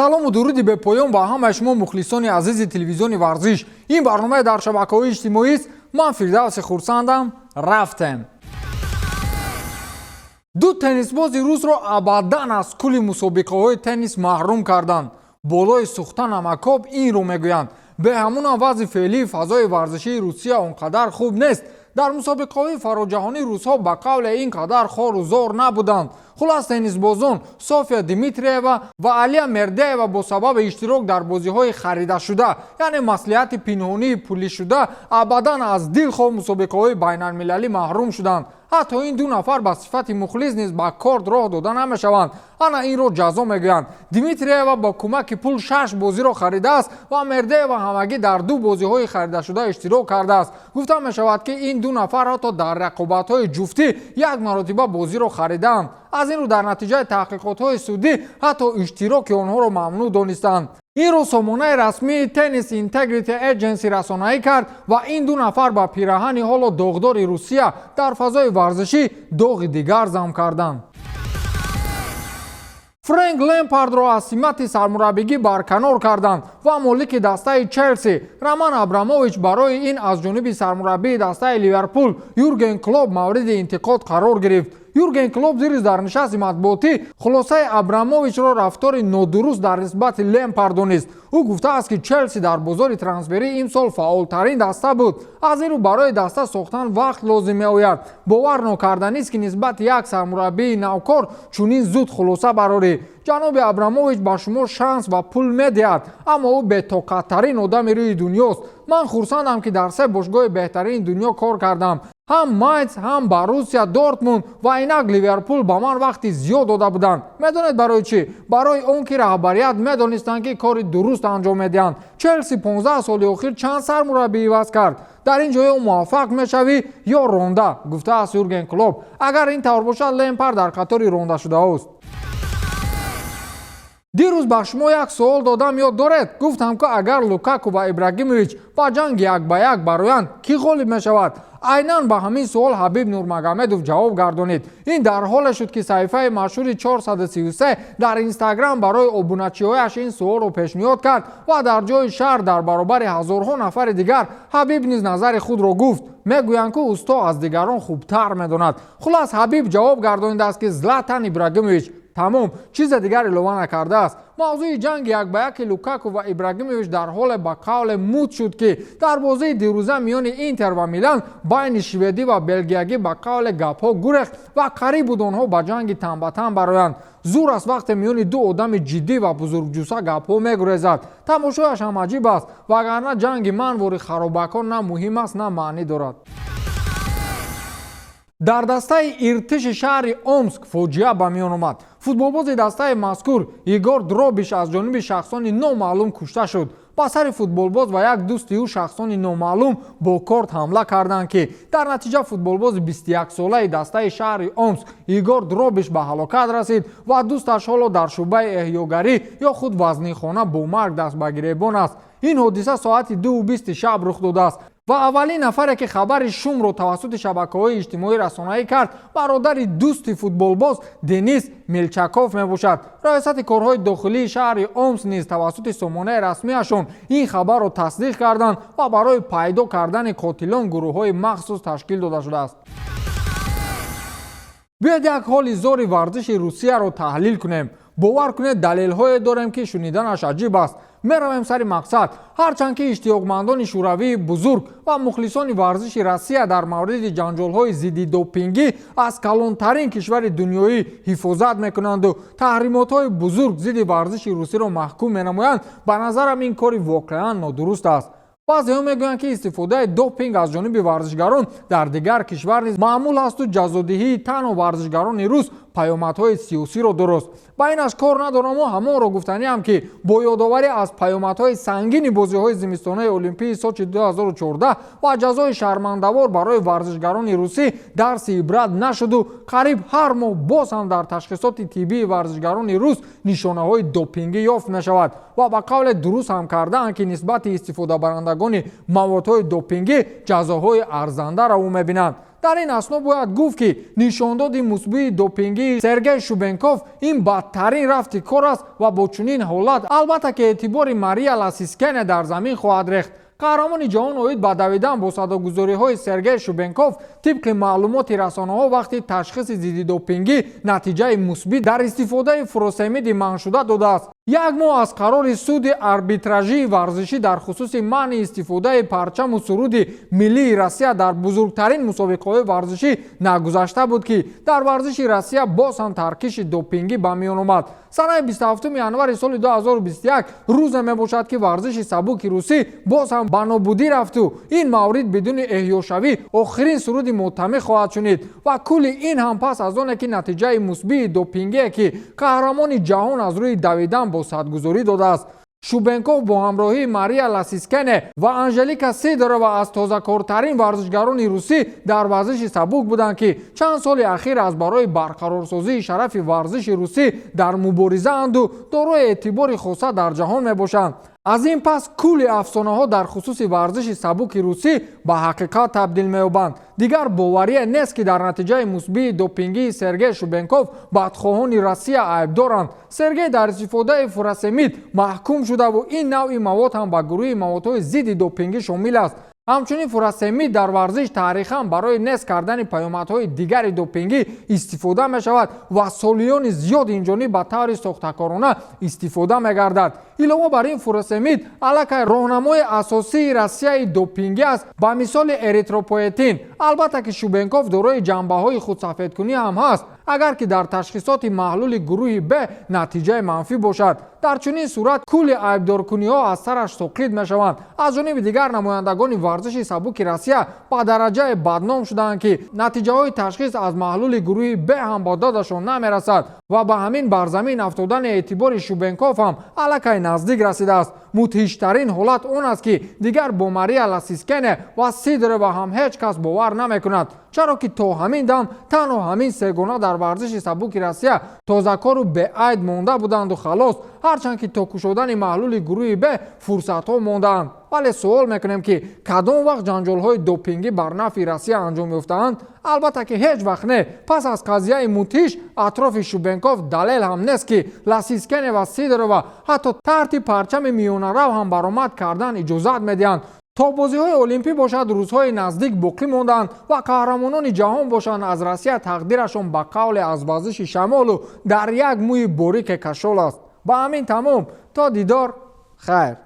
Салому дуруди бепоён ба ҳамаи шумо, мухлисони азизи телевизиони «Варзиш». Ин барномаи дар шабакаҳои иҷтимоист. Ман Фирдавси Хурсандам. Рафтем. Ду теннисбози русро абадан аз кулли мусобиқаҳои теннис маҳрум карданд. Болои сӯхта намакоб, инро мегӯянд. Беҳамунам вазъи феълии фазои варзишии Русия он қадар хуб нест. Дар мусобиқаҳои фароҷаҳонӣ русҳо ба қавле ин қадар хору зор набуданд. Хулас, теннисбозон София Дмитриева ва Алия Мердеева бо сабаби иштирок дар бозиҳои харидашуда, яъне маслиҳати пинҳонии пулишуда, абадан аз дилхоҳ мусобиқаҳои байналмилалӣ маҳрум шуданд. Ҳатто ин ду нафар ба сифати мухлис низ ба корт роҳ дода намешаванд. Ана инро ҷазо мегӯянд. Дмитриева бо кӯмаки пул шаш бозиро харидааст ва Мердеева ҳамагӣ дар ду бозиҳои харидашуда иштирок кардааст. Гуфта мешавад, ки ин ду нафар ҳатто дар рақобатҳои ҷуфтӣ як маротиба бозиро харидаанд. Аз ин рӯ дар натиҷаи таҳқиқотҳои судӣ ҳатто иштироки онҳоро мамнӯъ донистанд. Инро сомонаи расмии Tennis Integrity Agency расонаӣ кард ва ин ду нафар ба пираҳани ҳоло доғдори Русия дар фазои варзишӣ доғи дигар зам карданд. Фрэнк Лемпардро аз симати сармураббигӣ барканор карданд ва молики дастаи Челси Роман Абрамович барои ин аз ҷониби сармураббии дастаи Ливерпул Юрген Клоп мавриди интиқод қарор гирифт. Юрген Клоп дирӯз дар нишасти матбуотӣ хулосаи Абрамовичро рафтори нодуруст дар нисбати Лемпард донист. Ӯ гуфтааст, ки Челси дар бозори трансферӣ имсол фаъолтарин даста буд, аз ин рӯ барои даста сохтан вақт лозим меояд. Бовар нокарданист, ки нисбати як сармураббии навкор чунин зуд хулоса барорӣ. Ҷаноби Абрамович ба шумо шанс ва пул медиҳад, аммо ӯ бетоқаттарин одами рӯи дунёст. Ман хурсандам, ки дар се бошгоҳи беҳтарини дунё кор кардам: ҳам Майнц, ҳам Боруссия Дортмунд ва инак Ливерпул. Ба ман вақти зиёд дода буданд. Медонед барои чӣ? Барои он ки раҳбарият медонистанд, ки кори дуруст анҷом медиҳанд. Челси 15 соли охир чанд сармураббӣ иваз кард. Дар ин ҷо ё муваффақ мешавӣ, ё ронда, гуфтааст Юрген Клоп. Агар ин тавр бошад, Лемпард дар қатори рондашудаост. Дирӯз ба шумо як суол додам, ёд доред? Гуфтам, ки агар Лукаку ва Ибрагимович ба ҷанги як ба як бароянд, кӣ ғолиб мешавад? Айнан ба ҳамин суол Ҳабиб Нурмагомедов ҷавоб гардонид. Ин дар ҳоле шуд, ки саҳифаи машҳури 433 дар Инстаграм барои обуначиҳояш ин суолро пешниҳод кард ва дар ҷои шаҳр дар баробари ҳазорҳо нафари дигар Ҳабиб низ назари худро гуфт. Мегӯянд, ки усто аз дигарон хубтар медонад. Хулас, Ҳабиб ҷавоб гардонидааст, ки Златан Ибрагимович. Тамом, чизе дигар илова накардааст. Мавзӯи ҷанги як ба яки Лукаку ва Ибрагимович дар ҳоле ба қавле муд шуд, ки дар бозии дирӯза миёни Интер ва Милан байни шведӣ ва белгиягӣ ба қавле гапҳо гурехт ва қариб буд онҳо ба ҷанги танбатан бароянд. Зур аст, вақте миёни ду одами ҷиддӣ ва бузургҷусса гапҳо мегурезад. Тамошояш ҳам аҷиб аст, вагарна ҷанги манвори харобакон на муҳим аст, на маънӣ дорад. Дар дастаи Иртиши шаҳри Омск фоҷиа ба миён омад. Футболбози дастаи мазкур Игор Дробиш аз ҷониби шахсони номаълум кушта шуд. Ба сари футболбоз ва як дӯсти ӯ шахсони номаълум бо корт ҳамла карданд, ки дар натиҷа футболбози 21-солаи дастаи шаҳри Омск Игор Дробиш ба ҳалокат расид ва дӯсташ ҳоло дар шӯъбаи эҳёгарӣ ё худ вазнинхона бо марг даст ба гиребон аст. Ин ҳодиса соати 2:20 шаб рух додааст ва аввалин нафаре, ки хабари шумро тавассути шабакаҳои иҷтимоӣ расонаӣ кард, бародари дӯсти футболбоз Денис Милчаков мебошад. Раёсати корҳои дохилии шаҳри Омск низ тавассути сомонаи расмиашон ин хабарро тасдиқ карданд ва барои пайдо кардани қотилон гурӯҳҳои махсус ташкил дода шудааст. Биёед, як ҳоли зори варзиши Русияро таҳлил кунем. Бовар кунед, далелҳое дорем, ки шуниданаш аҷиб аст. Меравем сари мақсад. Ҳарчанд ки иштиёқмандони Шӯравии бузург ва мухлисони варзиши Россия дар мавриди ҷанҷолҳои зидди допингӣ аз калонтарин кишвари дунёӣ ҳифозат мекунанду таҳримотҳои бузург зидди варзиши русиро маҳкум менамоянд, ба назарам, ин кори воқеан нодуруст аст. Баъзеҳо мегӯянд, ки истифодаи допинг аз ҷониби варзишгарон дар дигар кишвар низ маъмул асту ҷазодиҳии танҳо варзишгарони рус паёмадҳои сиёсиро дуруст. Ба инаш кор надораму ҳамонро гуфтаниам, ки бо ёдоварӣ аз паёмадҳои сангини бозиҳои зимистонаи Олимпии Сочи 2014 ва ҷазои шармандавор барои варзишгарони русӣ дарси ибрат нашуду қариб ҳар моҳ боз ҳам дар ташхисоти тиббии варзишгарони рус нишонаҳои допингӣ ёфт мешавад ва ба қавле дуруст ҳам кардаанд, ки нисбати истифодабарандагони маводҳои допингӣ ҷазоҳои арзандаро ӯ мебинанд. Дар ин асно бояд гуфт, ки нишондоди мусбии допингии Сергей Шубенков ин бадтарин рафти кор аст ва бо чунин ҳолат албатта ки эътибори Мария Ласискене дар замин хоҳад рехт. Қаҳрамони ҷаҳон оид ба давидан бо садогузориҳои Сергей Шубенков тибқи маълумоти расонаҳо вақти ташхиси зиддидопингӣ натиҷаи мусбӣ дар истифодаи фуросемиди манъшуда додааст. Як моҳ аз қарори суди арбитражии варзишӣ дар хусуси манъи истифодаи парчаму суруди миллии Россия дар бузургтарин мусобиқаҳои варзишӣ нагузашта буд, ки дар варзиши Россия боз ҳам таркиши допингӣ ба миён омад. Санаи 27 январи соли 2021 рӯзе мебошад, ки варзиши сабуки русӣ боз ҳам ба нобудӣ рафту ин маврид бидуни эҳёшавӣ охирин суруди мотамӣ хоҳад шунид. Ва кулли ин ҳам пас аз оне ки натиҷаи мусбии допингие, ки қаҳрамони ҷаҳон аз рӯи давидан бо садгузорӣ додааст. Шубенков бо ҳамроҳии Мария Ласискене ва Анжелика Сидорова аз тозакортарин варзишгарони русӣ дар варзиши сабук буданд, ки чанд соли ахир аз барои барқарорсозии шарафи варзиши русӣ дар муборизаанду дорои эътибори хоса дар ҷаҳон мебошанд. Аз ин пас кулли афсонаҳо дар хусуси варзиши сабуки русӣ ба ҳақиқат табдил меёбанд. Дигар боварие нест, ки дар натиҷаи мусбии допингии Сергей Шубенков бадхоҳони Россия айбдоранд. Сергей дар истифодаи фурасемид маҳкум шудаву ин навъи мавод ҳам ба гурӯҳи маводҳои зидди допингӣ шомил аст. Ҳамчунин фурасемид дар варзиш таърихан барои нест кардани паёмадҳои дигари допингӣ истифода мешавад ва солиёни зиёд инҷониб ба таври сохтакорона истифода мегардад. Илова бар ин, фурасемид аллакай роҳнамои асосии Россияи допингӣ аст, ба мисоли эритропоэтин. Албатта ки Шубенков дорои ҷанбаҳои худсафедкунӣ ҳам ҳаст, агар ки дар ташхисоти маҳлули гурӯҳи Б натиҷаи манфӣ бошад. Дар чунин сурат кулли айбдоркуниҳо аз сараш соқит мешаванд. Аз ҷониби дигар, намояндагони варзиши сабуки Россия ба дараҷае бадном шудаанд, ки натиҷаҳои ташхис аз маҳлули гурӯҳи Б ҳам ба додашон намерасад ва ба ҳамин бар замин афтодани эътибори Шубенков ҳам аллакай наздик расидааст. Мудҳиштарин ҳолат он аст, ки дигар бо Мария Ласискене ва Сидорова ҳам ҳеҷ кас бовар намекунад, чаро ки то ҳамин дам танҳо ҳамин сегона дар варзиши сабуки Россия тозакору беайб монда буданду халос, ҳарчанд ки то кушодани маҳлули гурӯҳи Б фурсатҳо мондаанд. Вале суол мекунем, ки кадом вақт ҷанҷолҳои допингӣ бар нафъи Россия анҷом ёфтаанд? Албатта ки ҳеҷ вақт не. Пас аз қазияи мудҳиш атрофи Шубенков далел ҳам нест, ки Ласискене ва Сидорова ҳатто таҳти парчами миёнарав ҳам баромад кардан иҷозат медиҳанд. То бозиҳои олимпӣ бошад, рӯзҳои наздик боқӣ мондаанд ва қаҳрамонони ҷаҳон бошанд аз Россия тақдирашон ба қавле аз вазиши шамолу дар як мӯи борике кашол аст. Ба ҳамин тамом, то дидор, хайр.